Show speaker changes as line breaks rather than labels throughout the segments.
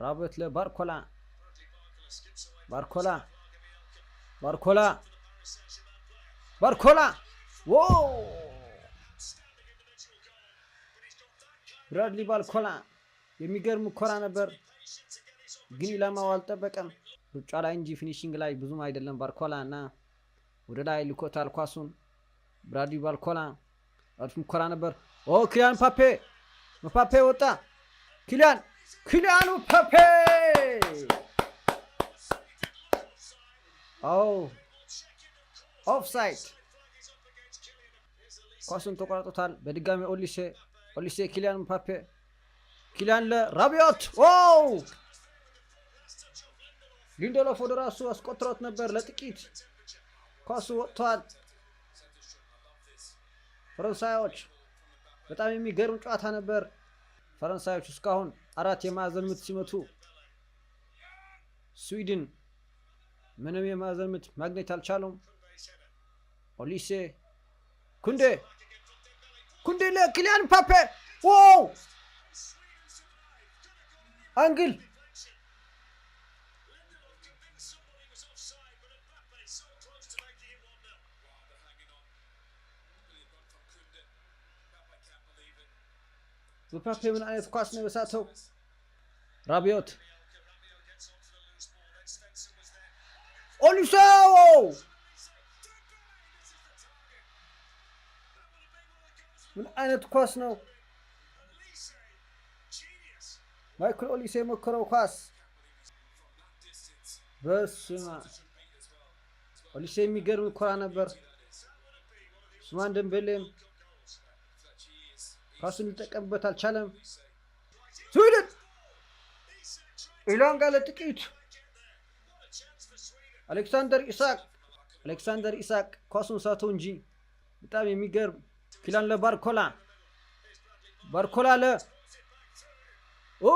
ራቢዮት ለባርኮላ፣ ባርኮላ፣ ባርኮላ፣ ባርኮላ፣ wow! ብራድሊ ባርኮላ የሚገርም ሙከራ ነበር፣ ግን ኢላማው አልጠበቀም። ሩጫ ላይ እንጂ finishing ላይ ብዙም አይደለም ባርኮላ እና ወደ ላይ ልኮታል ኳሱን። ብራድሊ ባርኮላ አሪፍ ሙከራ ነበር። ኦ፣ ኪሊያን ምባፔ፣ ምባፔ ወጣ። ኪሊያን፣ ኪሊያን ምባፔ! ኦ፣ ኦፍሳይድ፣ ኳሱን ተቆራርጦታል። በድጋሚ ኦሊሴ፣ ኦሊሴ፣ ኪሊያን ምባፔ፣ ኪሊያን ለራቢዮት፣ wow! ሊንደሎፍ ወደ ራሱ አስቆጥሮት ነበር፣ ለጥቂት ኳሱ ወጥቷል። ፈረንሳዮች በጣም የሚገርም ጨዋታ ነበር። ፈረንሳዮች እስካሁን አራት የማዕዘን ምት ሲመቱ ስዊድን ምንም የማዕዘን ምት ማግኘት አልቻሉም። ኦሊሴ፣ ኩንዴ፣ ኩንዴ ለኪሊያን ምባፔ፣ wow! Angle! ምባፔ ምን አይነት ኳስ ነው የሳተው? ራቢዮት፣ ኦሊሴ! ምን አይነት ኳስ ነው? ማይክል ኦሊሴ የሞከረው ኳስ፣ በስማ፣ ኦሊሴ የሚገርም ሙከራ ነበር። ኡስማን ደምቤሌም ኳሱን ሊጠቀምበት አልቻለም። ስዊድን፣ ኢላንጋ ለጥቂት፣ አሌክሳንደር ኢሳቅ፣ አሌክሳንደር ኢሳቅ ኳሱን ሳተው እንጂ በጣም የሚገርም። ኪሊያን ለባርኮላ፣ ባርኮላ ለ ኦ፣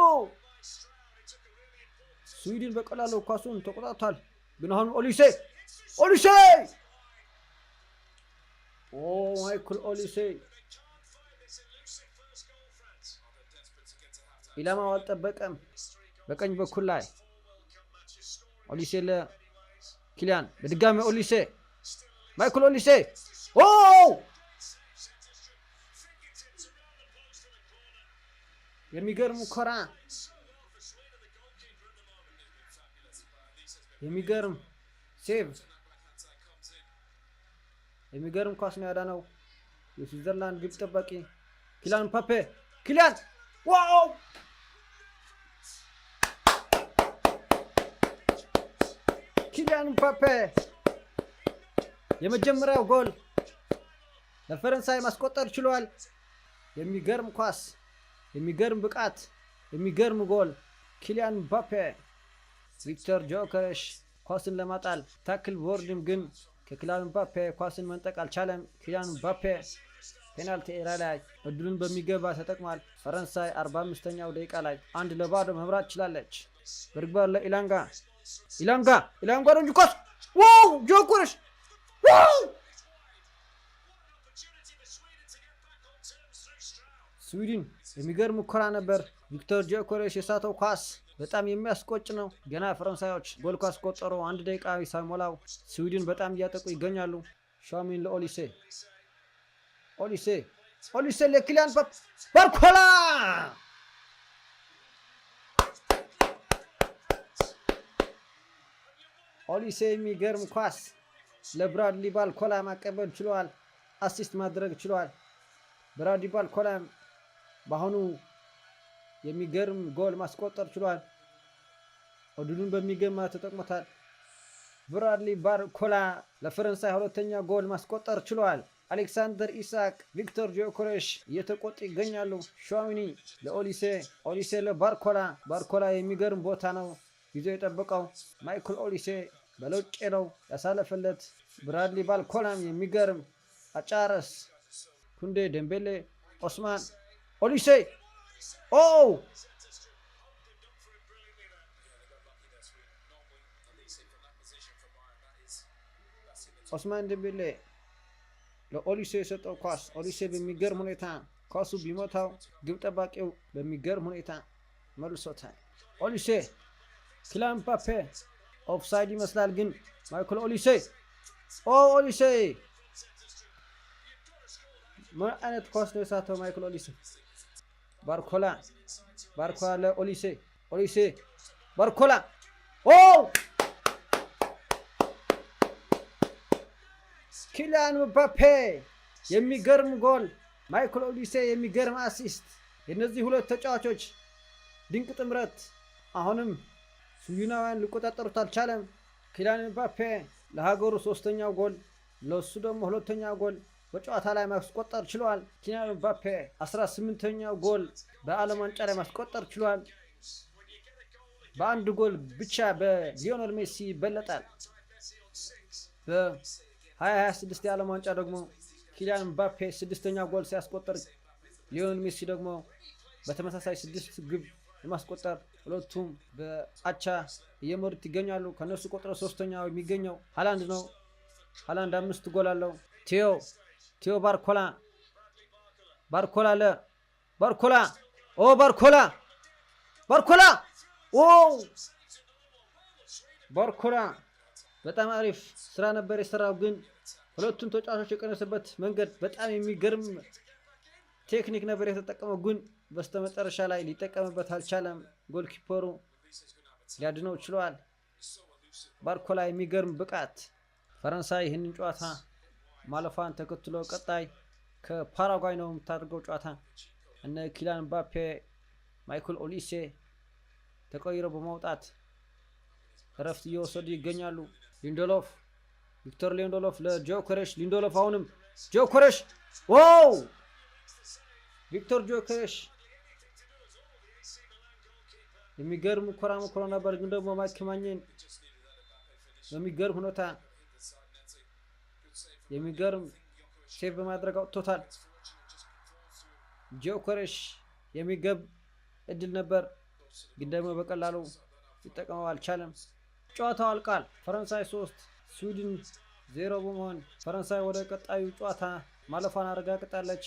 ስዊድን በቀላሉ ኳሱን ተቆጣጥቷል። ግን አሁን ኦሊሴ፣ ኦሊሴ፣ ኦ፣ ማይክል ኦሊሴ ኢላማው አልጠበቀም። በቀኝ በኩል ላይ ኦሊሴ ለኪሊያን፣ በድጋሚ ኦሊሴ፣ ማይክል ኦሊሴ፣ ኦ፣ የሚገርም ሙከራ፣ የሚገርም save፣ የሚገርም ኳስ ነው ያዳነው የስዊዘርላንድ ግብ ጠባቂ ኪሊያን ምባፔ። ኪሊያን፣ wow! ኪሊያን ምባፔ የመጀመሪያው ጎል ለፈረንሳይ ማስቆጠር ችሏል። የሚገርም ኳስ፣ የሚገርም ብቃት፣ የሚገርም ጎል ኪሊያን ምባፔ። ቪክተር ጆከረሽ ኳስን ለማጣል tackle ቦርድም ግን ከኪሊያን ምባፔ ኳስን መንጠቅ አልቻለም። ኪሊያን ምባፔ penalty area ላይ እድሉን በሚገባ ተጠቅሟል። ፈረንሳይ 45ኛው ደቂቃ ላይ 1-0 መምራት ችላለች። በርግባር ለኢላንጋ፣ ኢላንጋ፣ ኢላንጋ ነው እንጂ ኳስ፣ wow! ጆኮረሽ፣ wow! ስዊድን የሚገርም ሙከራ ነበር። ቪክቶር ጆኮሬሽ የሳተው ኳስ በጣም የሚያስቆጭ ነው። ገና ፈረንሳዮች ጎል ካስቆጠሩ አንድ ደቂቃ ሳይሞላው ስዊድን በጣም እያጠቁ ይገኛሉ። ሻሚን ለኦሊሴ፣ ኦሊሴ፣ ኦሊሴ ለኪሊያን ባርኮላ! ኦሊሴ የሚገርም ኳስ ለብራድሊ ባርኮላ ማቀበል ችሏል። Assist ማድረግ ችሏል። ብራድሊ ባርኮላም በአሁኑ የሚገርም ጎል ማስቆጠር ችሏል። እድሉን በሚገባ ተጠቅሞታል። ብራድሊ ባርኮላ ለፈረንሳይ ሁለተኛ ጎል ማስቆጠር ችሏል። አሌክሳንደር ኢሳክ፣ ቪክቶር ጆኮሬሽ እየተቆጡ ይገኛሉ። ሹዋሚኒ ለኦሊሴ፣ ኦሊሴ ለባርኮላ፣ ባርኮላ የሚገርም ቦታ ነው ይዞ የጠበቀው። ማይክል ኦሊሴ በለውጭ ነው ያሳለፈለት። ብራድሊ ባርኮላም የሚገርም አጫረስ። ኩንዴ፣ ደምቤሌ፣ ኦስማን፣ ኦሊሴ፣ ኦ፣ ኦስማን ደምቤሌ ለኦሊሴ የሰጠው ኳስ ኦሊሴ በሚገርም ሁኔታ ኳሱ ቢመታው ግብ ጠባቂው በሚገርም ሁኔታ መልሶታል። ኦሊሴ፣ ኪሊያን ምባፔ ኦፍሳይድ ይመስላል፣ ግን ማይክል ኦሊሴ፣ ኦ ኦሊሴ፣ ምን አይነት ኳስ ነው የሳተው ማይክል ኦሊሴ? ባርኮላ፣ ባርኮላ ለኦሊሴ፣ ኦሊሴ፣ ባርኮላ፣ ኦ ኪሊያን ምባፔ የሚገርም ጎል፣ ማይክል ኦሊሴ የሚገርም assist። የእነዚህ ሁለት ተጫዋቾች ድንቅ ጥምረት አሁንም ስዊድናውያን ሊቆጣጠሩት አልቻለም። ኪሊያን ምባፔ ለሀገሩ ሶስተኛው ጎል፣ ለሱ ደግሞ ሁለተኛው ጎል በጨዋታ ላይ ማስቆጠር ችሏል። ኪሊያን ምባፔ 18ኛው ጎል በዓለም ዋንጫ ላይ ማስቆጠር ችሏል። በአንድ ጎል ብቻ በሊዮኔል ሜሲ ይበለጣል። በ2026 የዓለም ዋንጫ ደግሞ ኪሊያን ምባፔ ስድስተኛ ጎል ሲያስቆጠር ሊዮኔል ሜሲ ደግሞ በተመሳሳይ ስድስት ግብ ለማስቆጠር ሁለቱም በአቻ እየመሩት ይገኛሉ። ከነሱ ቆጥሮ ሶስተኛው የሚገኘው ሃላንድ ነው። ሃላንድ አምስት ጎል አለው። ቴዮ ቴዮ ባርኮላ፣ ባርኮላ ለ ባርኮላ፣ ኦ ባርኮላ፣ ባርኮላ፣ ኦ ባርኮላ በጣም አሪፍ ስራ ነበር የሰራው፣ ግን ሁለቱን ተጫዋቾች የቀነሰበት መንገድ በጣም የሚገርም ቴክኒክ ነበር የተጠቀመው፣ ግን በስተመጨረሻ ላይ ሊጠቀምበት አልቻለም። Goalkeeper ኡ ሊያድነው ችሏል። ባርኮላ የሚገርም ብቃት። ፈረንሳይ ይህንን ጨዋታ ማለፏን ተከትሎ ቀጣይ ከፓራጓይ ነው የምታደርገው ጨዋታ። እነ ኪሊያን ምባፔ፣ ማይክል ኦሊሴ ተቀይረው በመውጣት እረፍት እየወሰዱ ይገኛሉ። ሊንደሎፍ፣ ቪክቶር ሊንደሎፍ ለጆከሬሽ፣ ሊንደሎፍ፣ አሁንም ጆከሬሽ፣ wow፣ ቪክቶር ጆከሬሽ የሚገርም ሙከራ ሞክሮ ነበር፣ ግን ደግሞ ማይክ ማኘን በሚገርም ሁኔታ የሚገርም save በማድረግ አውጥቶታል። ጆከሬሽ የሚገብ እድል ነበር፣ ግን ደግሞ በቀላሉ ሊጠቀመው አልቻለም። ጨዋታው አልቋል። ፈረንሳይ 3 ስዊድን 0 በመሆን ፈረንሳይ ወደ ቀጣዩ ጨዋታ ማለፏን አረጋግጣለች።